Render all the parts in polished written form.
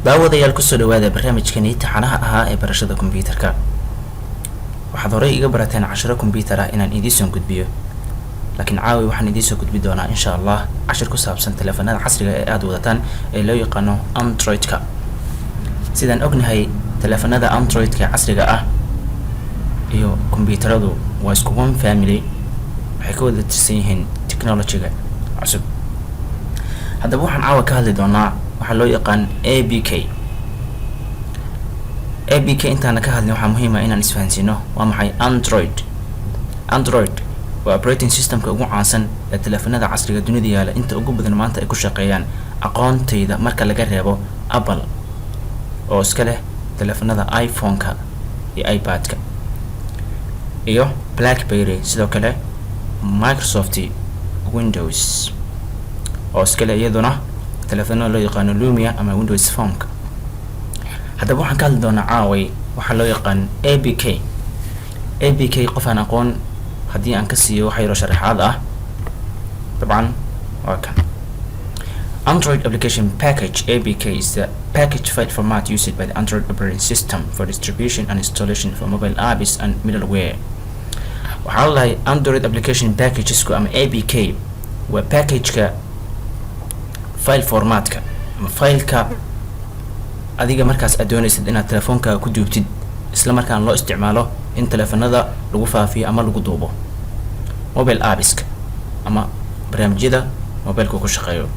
Daawadayaal, kusoo dhawaada barnaamijkani taxanaha ahaa ee barashada kombiyuutarka. Waxaad horey iga barateen cashiro kombiyuutar ah inaan idiin soo gudbiyo, laakiin caawi waxaan idiin soo gudbi doonaa, insha Allah, cashir ku saabsan taleefanada casriga ee aada wadataan ee loo yaqaano Android-ka. Sidaan ognahay, taleefanada Android-ka casriga ah iyo kombiyuutaradu waa isku one family, waxay ka wada tirsan yihiin technology-ga cusub. Haddaba waxaan caawa ka hadli doonaa waxaa loo yaqaan APK. APK intaana ka hadlin, waxaa muhiim ah inaan isfahansiino waa maxay Android. Android waa operating systemka ugu caansan ee taleefanada casriga dunida yaala inta ugu badan maanta ay ku shaqeeyaan, aqoontayda marka laga reebo Apple oo iska leh taleefanada iPhone-ka iyo iPad-ka iyo BlackBerry, sidoo kale Microsoft Windows oo iska leh iyaduna taleefanada loo yaqaano Lumia ama Windows Phone-ka. Haddaba waxaan ka hadli doonaa caaway waxaa loo yaqaan APK. APK qof aan aqoon haddii aan ka siiyo waxa yaroo sharaxaad ah, dabcan waa kan: Android Application Package, APK, is the package file format used by the Android operating system for distribution and installation for mobile apps and middleware. Waxaa la dhahay Android Application Packagesku ama APK waa packageka file formatka ama fileka adiga markaas aad doonaysid inaad telefoonkaaga ku duubtid, isla markaana loo isticmaalo in teleefanada lagu faafiyo ama lagu duubo mobile appska ama barnaamijyada mobileka ku shaqeeyo.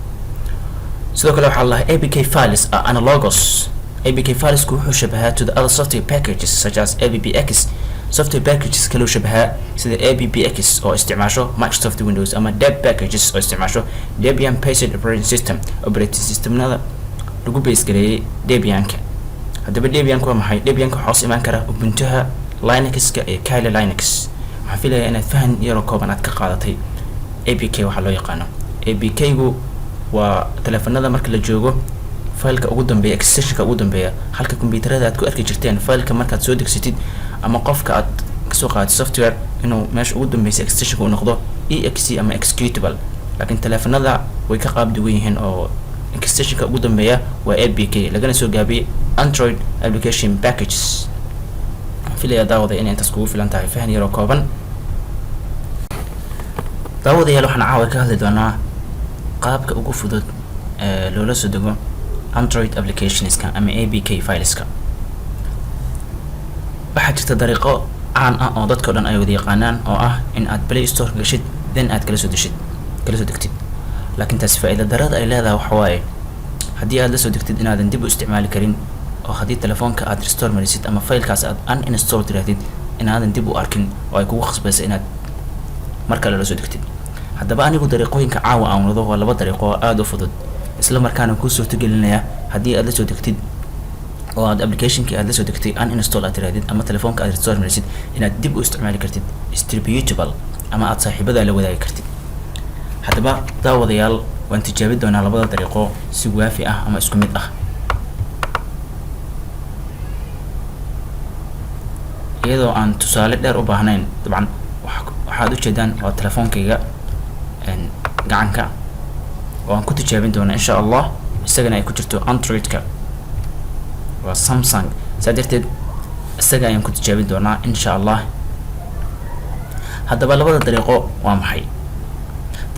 Sidoo kale waxaa la dhahay APK files are analogous, APK filesku wuxuu shabahaa, to the other software packages such as APPX, software packages kaloo shabahaa sida APPX oo isticmaasho Microsoft Windows ama deb packages oo isticmaasho Debian based operating system, operating systemnada lagu base gareeyay Debianka. Haddaba Debianka waa maxay? Debianka waxaa hoos imaan kara Ubuntuha, Linuxka iyo Kali Linux. Waxaan filayaa inaad fahan yaroo kooban aad ka qaadatay APK waxaa loo yaqaano. APK-gu waa taleefanada marka la joogo fileka ugu dambeeya, extensionka ugu dambeeya, halka kombiyuutarada aad ku arki jirteen fileka markaad soo degsatid ama qofka aad kasoo qaadatid software inuu meesha ugu dambeysa extensionka uu noqdo exe ama executable, laakiin taleefanada way ka qaab duwan yihiin oo extensionka ugu dambeeya waa APK, lagana soo gaabiyey Android Application Packages. Waxaan filayaa, daawaday, inay intaas kugu filan tahay fahan yaroo kooban. Daawadayaal, waxaan caawa ka hadli doonaa qaabka ugu fudud ee loola soo dego Android applicationska ama APK fileska. Waxaa jirta dariiqo caan ah oo dadka o dhan ay wada yaqaanaan oo ah in aad Play Store gashid, then aad kala soo deshid, kala soo degtid, laakiin taasi faa-iida darada ay leedahay waxa waaye haddii aad la soo degtid inaadan dib u isticmaali karin, oo haddii telefoonka aad restore marisid ama filekaas aad uninstall tiraahdid inaadan dib u arkin oo ay kugu khasbaysa inaad mar kale la soo degtid. Haddaba anigu dariiqooyinka caawa aan wado waa laba dariiqo oo aada u fudud, isla markaana kuu suurtagelinaya haddii aad la soo degtid oo aad applicationkii aad la soo degtay uninstall aad tirahdid ama telefoonka aad restore marisid inaad dib u isticmaali kartid, distributable, ama aad saaxiibada la wadaagi kartid. Haddaba daawadayaal, waan tijaabi doonaa labada dariiqo si waafi ah ama isku mid ah, iyadoo aan tusaale dheer u baahnayn. Dabcan waxaad ujeedaan waa telefoonkayga gacanka oo aan ku tijaabin doona, insha Allah, isagana ay ku jirto Android-ka, waa Samsung, saa darteed isaga ayaan ku tijaabin doonaa, insha Allah. Haddaba labada dariiqo waa maxay?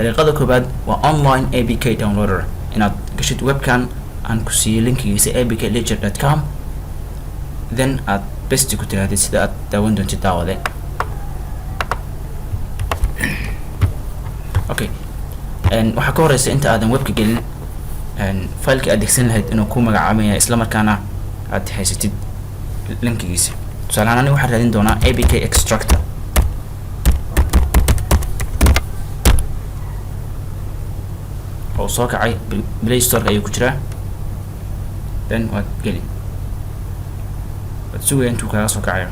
Dariiqada koobaad waa online APK downloader, inaad gashid webkan aan ku siiyey linkigiisa, apkledger.com, then aad paste ku tirahdid sida aad daawan doontid, daawade. Okay, waxaa ka horeysa inta aadan webka gelin fileka aad degsan lahayd inuu ku magacaabaya, isla markaana aad haysatid linkigiisa. Tusaale ahaan, aniga waxaan raadin doonaa APK extractor oo soo kacay, Play Storeka ayuu ku jiraa. Then waad geli, waad sugaya intuu kaaga soo kacayo.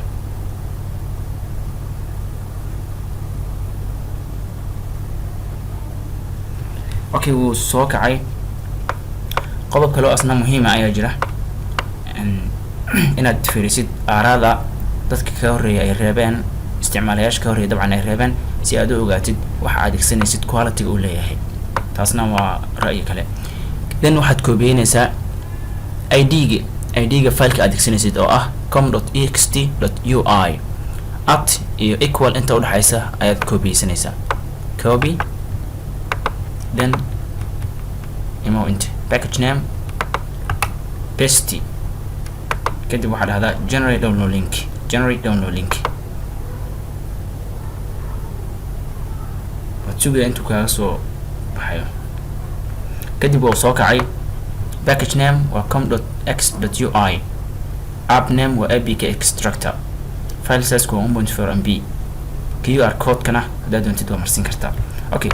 Okay, wuu soo kacay. Qodob kaloo asna muhiima ayaa jira, inaad fiirisid aaraada dadka ka horreeya ay reebeen, isticmaalayaasha ka horreeya dabcan ay reebeen, si aad u ogaatid waxa aad adeegsanaysid quality-ga uu leeyahay. Taasna waa ra'yi kale. Then waxaad koobiyeynaysaa ID-ga, ID-ga fileka adeegsanaysid oo ah com.ext.ui, at iyo equal inta udhexaysa ayaad copyeysanaysaa. Copy, then imo inta package name, paste. Kadib waxaa dhahdaa generate download link, generate download link. Waad sugaya intuu kaaga soo baxayo. Kadib waa soo kacay. Package name waa com.x.ui, app name waa APK extractor, file size waa 1.4 MB. QR code-kana haddaad doontid waa marsin kartaa. Okay,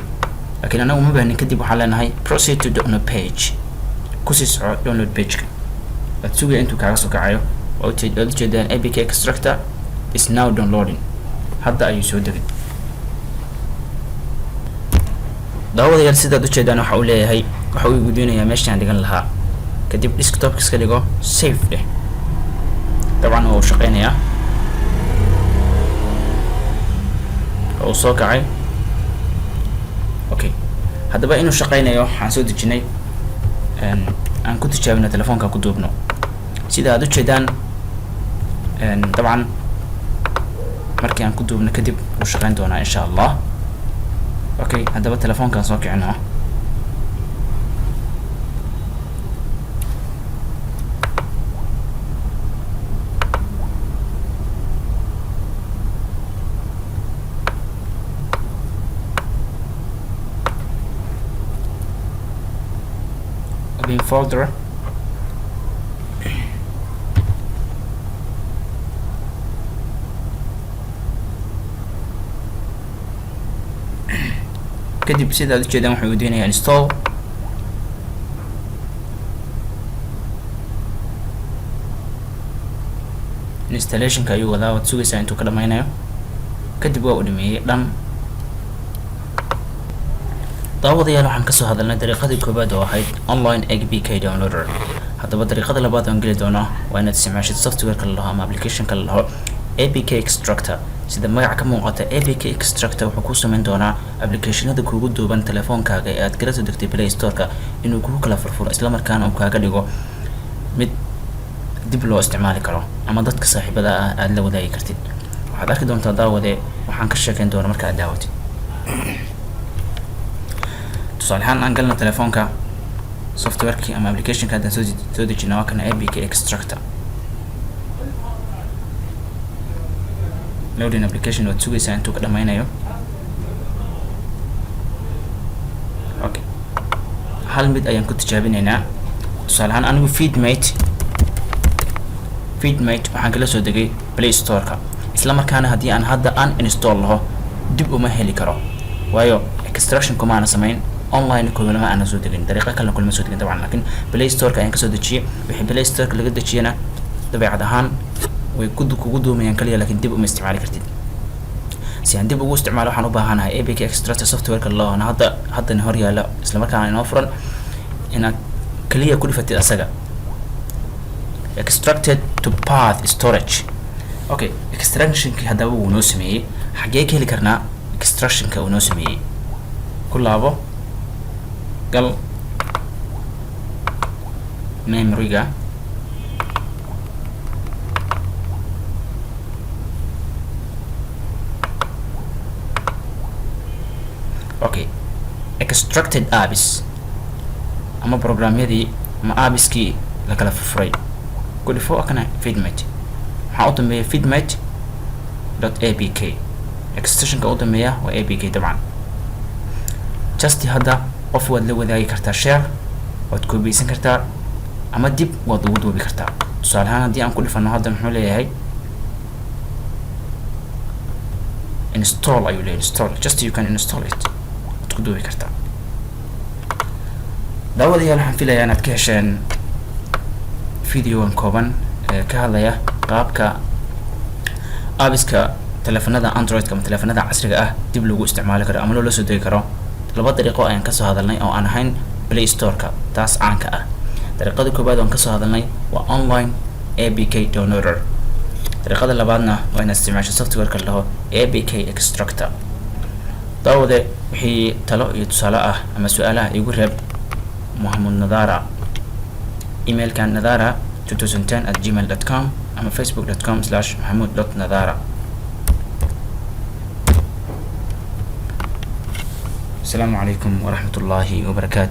laakiin anagu ma baahnin. Kadib waxaan leenahay proceed to download page, kusii soco download page-ka. Waad sugaya intuu kaaga soo kacayo. Waad ujeedaan, APK extractor is now downloading, hadda ayuu soo degay. Daawadayaal, sidaad ujeedaan, waxa uu leeyahay, waxa uu gudbinayaa meeshaan dhigan lahaa. Kadib desktop iska dhigo, save dheh. Dabcan waa uu shaqeynayaa oo uu soo kacay. Okay, haddaba inuu shaqeynayo waxaan soo dejinay aan ku tijaabino, telefoonka ku duubno. Sida aad ujeedaan, dabcan markii aan ku duubno kadib wuu shaqeyn doonaa, insha Allah. Okay, haddaba telefoonkaan soo kicino. Open folder. Kadib sidaad ujeedaan, wuxuu weydiinayaa install. Installationka ayuu wadaa, waad sugaysaa intuu ka dhameynayo. Kadib waa uu dhameeyey dhan. Daawadayaal, waxaan kasoo hadalnay dariiqadii koowaad oo ahayd online APK downloader. Haddaba dariiqada labaad aan geli doono waa inaad isticmaashid software-ka la dhaho ama application-ka la dhaho APK extractor. Sida magaca ka muuqata, APK extractor wuxuu kuu sameyn doonaa applicationada kuugu duuban telefoonkaaga ee aad kala soo degtay Play Store-ka inuu kugu kala furfuro, islamarkaana uu kaaga dhigo mid dib loo isticmaali karo ama dadka saaxiibada ah aada la wadaagi kartid. Waxaad arki doontaa, daawade, waxaan ka sheekeyn doona marka aad daawatid. Tusaale ahaan, aan galna telefoonka. Softwarekii ama applicationka haddaan soo dejina waa kana, APK extractor. Loading application, waad sugaysaa intuu ka dhameynayo. Okay, hal mid ayaan ku tijaabinaynaa. Tusaale ahaan, anigu Feedmate waxaan kala soo degay Play Store-ka, isla markaana haddii aan hadda uninstall laho dib uma heli karo, waayo extraction kumaana samayn, online kulama aana soo degin, dariiqo kalena kulama soo degin dabcan, laakiin Play Store-ka ayaan kasoo dejiyey. Wixii Play Store-ka laga dejiyana dabeecad ahaan way ku kugu duumayaan kaliya, laakiin dib uma isticmaali kartid. Si aan dib ugu isticmaalo, waxaan u baahanahay APK extractor software-ka loona hadda haddana hor yaalla, isla markaana inoo furan, inaad kaliya ku dhifatid asaga. Extracted to path storage. Okay, extractionkii haddaba wuu noo sameeyey. Xaggee ka heli karnaa extractionka uu noo sameeyey? Ku laabo, gal memoryga. Okay, extracted apps ama programyadii ama appskii la kala furfuray ku dhifo. Kana Feedmate waxaa u dambeeya feedmate.apk. Extensionka u dambeeya waa APK. Dabcan just hadda qof waad la wadaagi kartaa, share waad koobiyeysan kartaa ama dib waad ugu duubi kartaa. Tusaale ahaan, haddii aan ku dhifano hadda, muxuu leeyahay? Install ayuu leeyahay. Install, just you can install it, waad ku duubi kartaa. Daawadayaal, waxaan filayaa inaad ka hesheen videogan kooban ee ka hadlaya qaabka appska teleefanada Android-ka ama teleefanada casriga ah dib lagu isticmaali karo ama loola soo degi karo. Laba dariiqo ayaan kasoo hadalnay oo aan ahayn Play Store-ka taas caanka ah. Dariiqada koowaad oon kasoo hadalnay waa online APK downloader. Dariiqada labaadna waa inaad isticmaasho software-ka la dhaho APK extractor. Daawade, wixii talo iyo tusaale ah ama su-aalaha igu reeb. Mohamud Nadara. Emailkan nadara2010@gmail.com ama facebook.com/maxamuud.nadara. Asalaamu calaykum waraxmat ullaahi wabarakaatu.